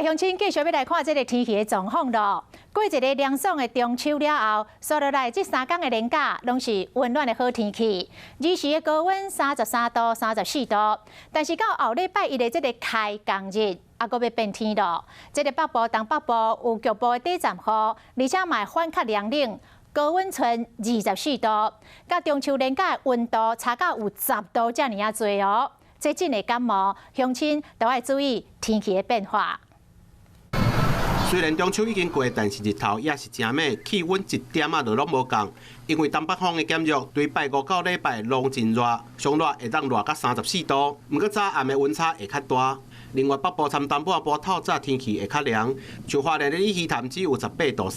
鄉親繼續欲來看這个天氣的狀況囉。過一个涼爽的中秋了後，紲落來這三工的連假攏是溫暖的好天氣，日時的高溫33度、34度。但是到後禮拜一的這个開工日，猶閣欲變天囉。這个北部、東北部有局部的短暫雨，而且嘛會反較涼冷，高溫賰24度，佮中秋連假的溫度差到有10度遮爾仔濟哦。這真會感冒，鄉親都愛注意天氣的變化。雖然中秋已經過，但是日頭也是誠猛，氣溫一點仔都攏無降。因為東北風的減弱，對拜五到禮拜攏真熱，上熱會當熱到34度。毋過早暗的溫差會較大。另外北部參東半部透早天氣會較涼，像花蓮的鯉魚潭只有18.3度，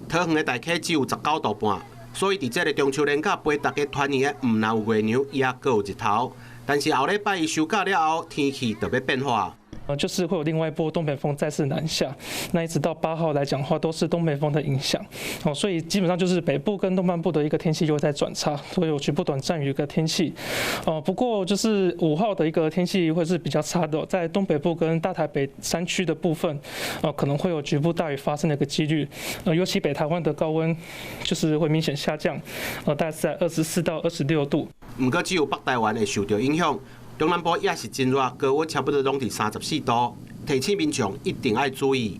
桃園的大溪只有19.5度。所以佇這个中秋連假陪大家團圓的，毋但有月娘，也閣有日頭。但是後禮拜一收假了後，天氣就欲變化。就是會有另外一波東北風再次南下，那一直到8號來講的話，都是東北風的影響，哦，所以基本上就是北部跟東半部的一個天氣就會在轉差，會有局部短暫雨一個天氣，哦，不過就是5號的一個天氣會是比較差的，在東北部跟大台北山區的部分，哦，可能會有局部大雨發生的一個幾率，尤其北台灣的高溫就是會明顯下降，大概是在24到26度。毋過只有北台灣會受著影響。中南部也是真熱，高溫差不多攏佇34度，提醒民眾一定愛注意。